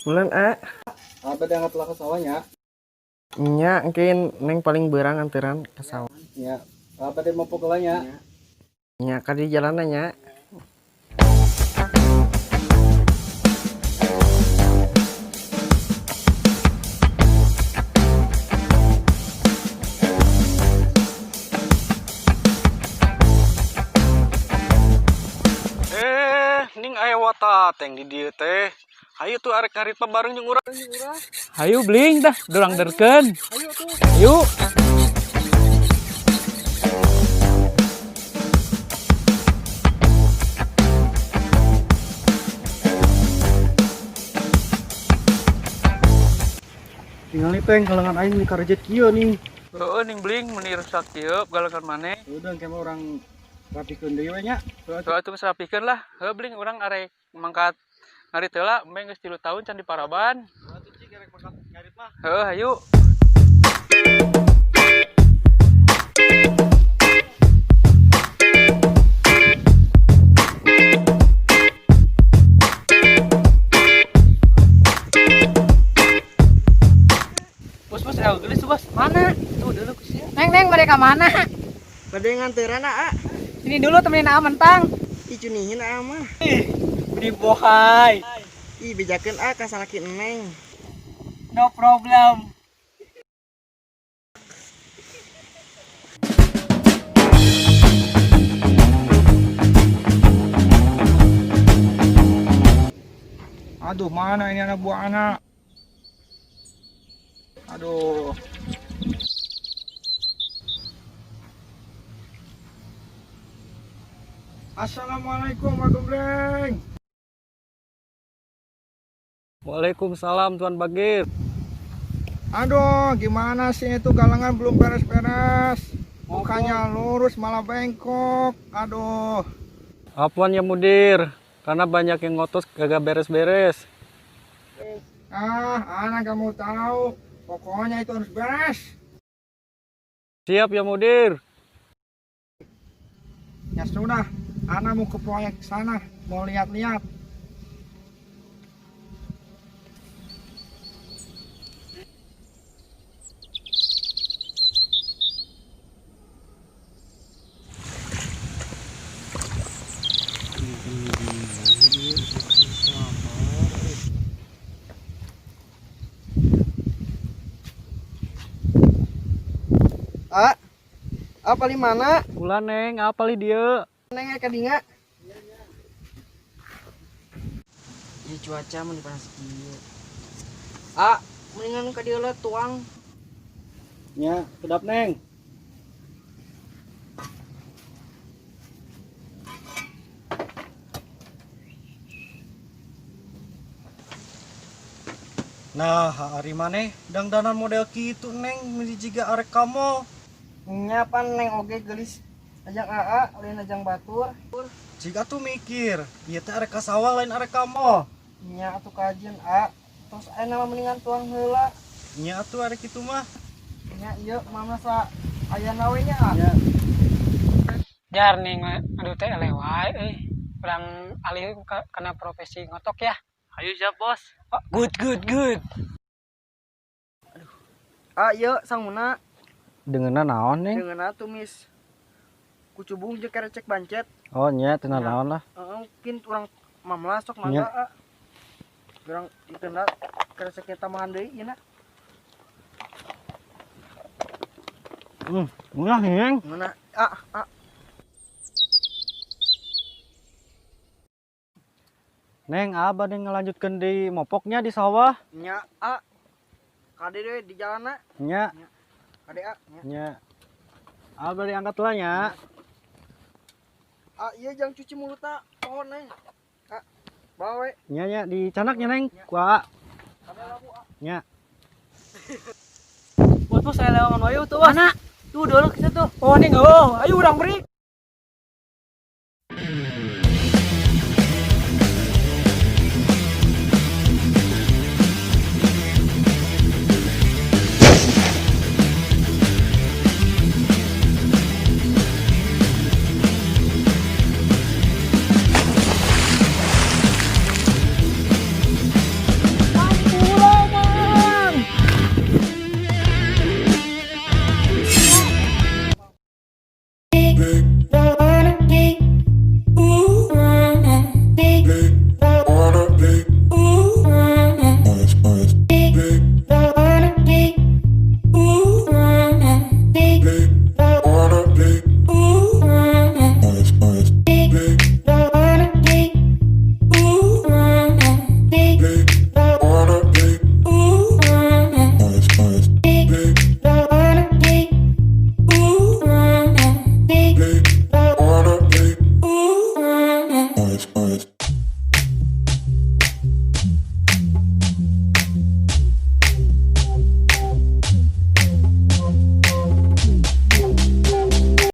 Bulan A. Apa dia nggak telah ke sawahnya? Nya engke neng paling berang anteran ke sawah. Ya. Apa dia mau pukulnya? Nya ka di jalan nya. Ning aya watateng di dieu teh. Hayu tuh arek ngarit bareng jeung urang. Hayu bling dah, dorang derkeun. Hayu tuh. Hayu. Tinggal nih peng kalangan aing di karejet kieu nih. Heeh ning bling meuni rusak kieu galakan maneh. Udah engke mah urang rapikeun deui we nya. Heeh atuh geus rapikeun lah. Heuh bling urang arek mangkat ngarit heula, embe geus 3 tahun can diparaban. Atuh cik arek mangkat ngarit mah. Heuh hayu. Bos bos el geulis tuh bos. Mana? Tuh dulu kusia. Neng, neng, mereka mana? Bade nganteran A. Sini dulu temenin A mentang. Ih cunihin A mah. Beri bohai. Ih bejakeun A ka salaki neng. No problem. Aduh, mana ini anak buah anak? Aduh. Assalamualaikum Pak Gembleng. Waalaikumsalam Tuan Bagir. Aduh, gimana sih itu galangan belum beres-beres. Bukannya lurus malah bengkok. Aduh. Apuan ya mudir, karena banyak yang ngotos kagak beres-beres. Ah, anak gak mau tahu. Pokoknya itu harus beres. Siap ya mudir. Ya sudah, anak mau ke proyek sana, mau lihat-lihat. A. A paling mana? Ulah neng, apa li dieu? Neng aya kadinga. Ya cuaca mun panas kieu. A, mendingan ka dieu lah tuang. Nya, kedap neng. Nah, hari maneh dangdanan model kitu neng meuni jiga arek kamu. Nya pan neng oge geulis ajang AA lain ajang batur. Jika tuh mikir, ieu teh arek ka sawah lain arek ka mall. Nya atuh kajeun A. Terus aya nama mendingan tuang heula. Nya atuh arek kitu mah. Nya ieu mama sa aya we nya A. Nya. Jar ning aduh teh eleh wae euy. Urang alih kana profesi ngotok ya. Hayu siap bos. Oh, good good good. Aduh. A ieu sanguna. Dengeuna naon neng? Dengeuna tumis kucubung jeung kerecek bancet. Oh nya teu naon lah. Heeh, mungkin urang mamlah sok mangga A. Urang iteuna kereceknya tambahan deui ieu na. Ngeunah neng. Ngeunah A, A. Neng, abah neng ngelanjutkeun di mopoknya di sawah. Nya A. Kade deui di jalanna. Nya. Kade A, nya. Nya. Abah diangkat lah nya. A, iya jangan cuci mulutna, pohon neng. A, bawa we. Nya nya dicanak nya neng, ku A. Kade labu A. Nya. Bos bos saya lewat wayu tuh bos. Mana? Tuh dulu kita tuh. Oh ning oh, ayo urang beri.